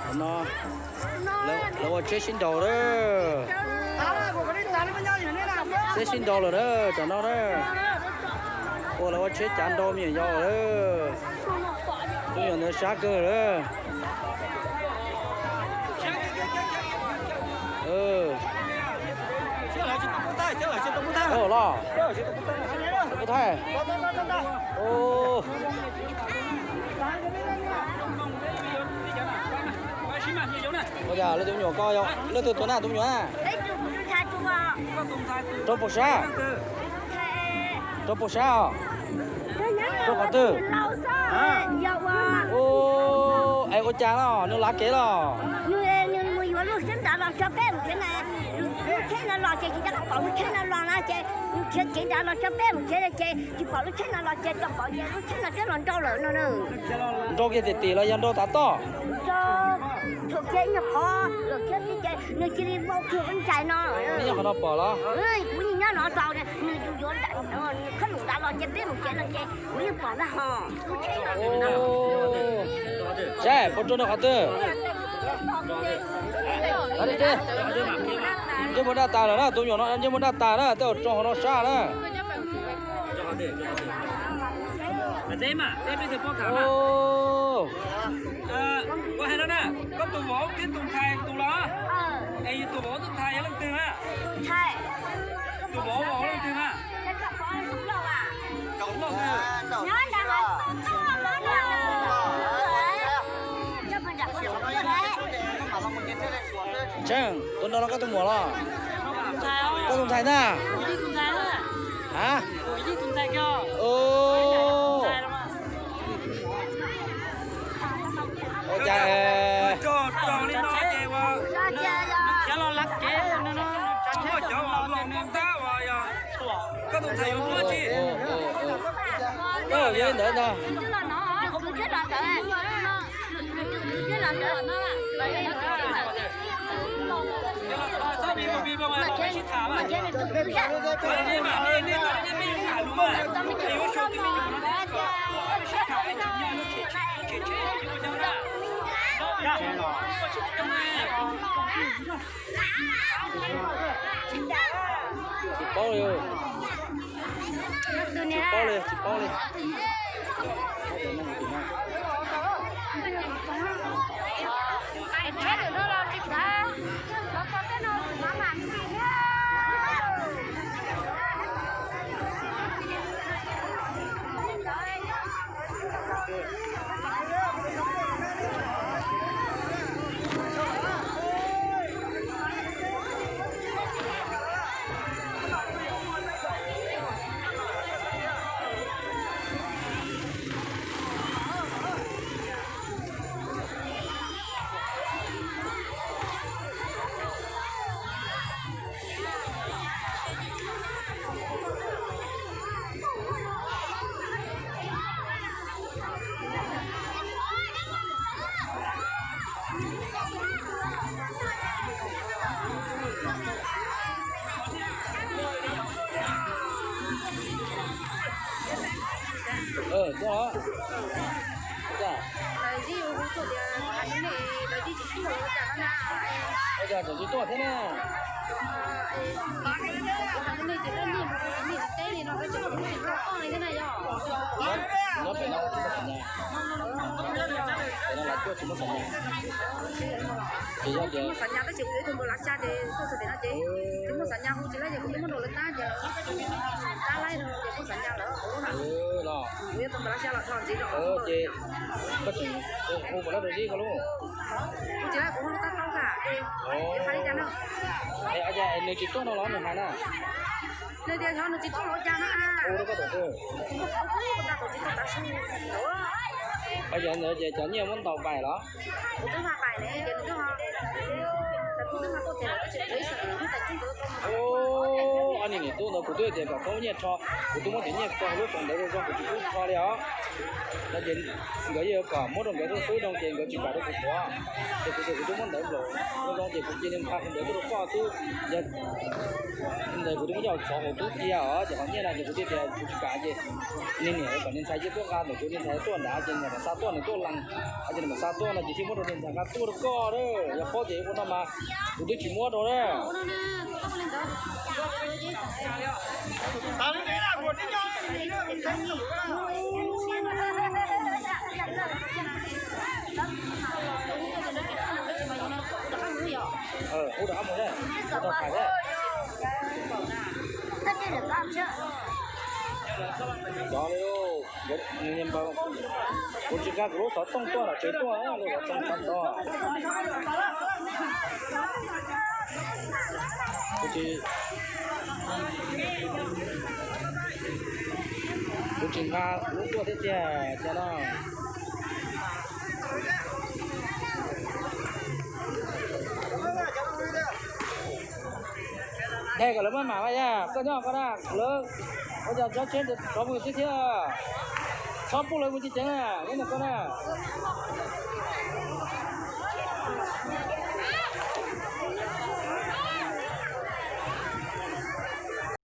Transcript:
Tam no lawv ua tsheb sib nraus na. Tsheb sib nraus lawm na, tam no na. Ua lawv ua tsheb cav nrau me nyuam yaus lawm. Tus me nyuam ntawd sab kawg lawm. Los, thaij. Ua cas lawv tus me nyuam ko yog leej twg tua na tus me nyuam na? Rau puas sab? Rau puas sab os? Rau qhov twg? Es ua cas los nws lav kev los? Nrau kiag tim tim los yog nrau tav toj? Nws cia li vau kiag ua ntsais no. Nyob qhov no pom los? Kuv nyob no tau, nws yuav khab lus nrad los ces peb mus tsev no ces kuv yeej pom ntag hos. Saib puas rau nrau qhov twg? Ntsej muag daj tas lawm na, tus me nyuam no ntsej muag daj tas na, tej zaum rau hauv no sab na. Ua hais no na, koj tus vauv thiab tus ntxhais tus los? Es yus tus vauv tus ntxhais yog leej twg na? Tus vauv vauv leej twg na? Tseeb, tus no los koj tus muam los? Koj tus ntxhais ntag. A, ua cas yog li ntawd ntag. Tsis paub li, tsis paub li, tsis paub li. Ua cas tseem tsis tuaj thiab na? Nyob pem no tsis muaj xam nyas, pem no lawv tuaj tsis muaj xam nyas. Ces yog tias muaj xam nyas tab sis kuv ib tug npawg Lav Xya ces tuaj txog pem no ces tsis muaj xam nyas hu tsis laib ces kuv twb muab nrog lawv tab ces lawv tab laib no ces muaj xam nyas lawm. Los kuv yuav tus npawg Lav Xya los dhos ntxiv rau ces koj tseem hu puas lab rau zib koj lub? Hu tsis laib, kuv hu tab tau xwb ces hais li cas na? Es nws tsis tuaj no los nws hais na? Nws tias xyov nws tsis tuaj los cas na. Hu rau koj tus twg? Kuv hu rau kuv tus txiv tus tav su. Yog ntawd ces cov nyiaj muab ntaus pais los? Kuv twb pais ne ces nws twb ho Ob niam tub ntawd kuv twb tias kom txhob muab nyiaj rho, kuv twb muab cov nyiaj rho lub tsev ntawd zoo zoo kuv tsis pub rho li os. No ces nkawd yeej yuav kom muab rau nkawd xwb xwb no ces nkawd tsis kam rau kuv tuav. Ces kuv tias kuv twb muab ntawv nplaum zoo zoo ces kuv cia li nqa ntawv tuaj rau koj xwb. Yog ntawd kuv twb muab coj xov hauv tub cia os, ces qhov nyiaj no ces kuv thiaj tias kuv tsis kam ces niag niam kom niag ntxhais cia tuaj nqa ntawm kuv, niag ntxhais tuaj nrad ces niag mam xa tuaj, nws tuaj lees, ces nws mam xa tuaj no ces thiaj muab rau niag ntxhais nqa tuaj rau koj. Yog paub ces ua no mas kuv twb tsis muab rau na. Ub rov qab mus, ub rov qab mus. Cov li, kuv tsis nqa kuv lub xov tooj tuaj tom tsev tuaj, lub xov tooj tod. Kuv tsis, kuv tsis nqa kuv lub tuaj thiab tiag cov no. Nthe kom lawv maj mam mas yog koj nyob koj na, lawv ua cas tsob tsheb rov mus xwb thiab. Txhob pub lawv mus ceev ceev na, nyob ntawm koj na.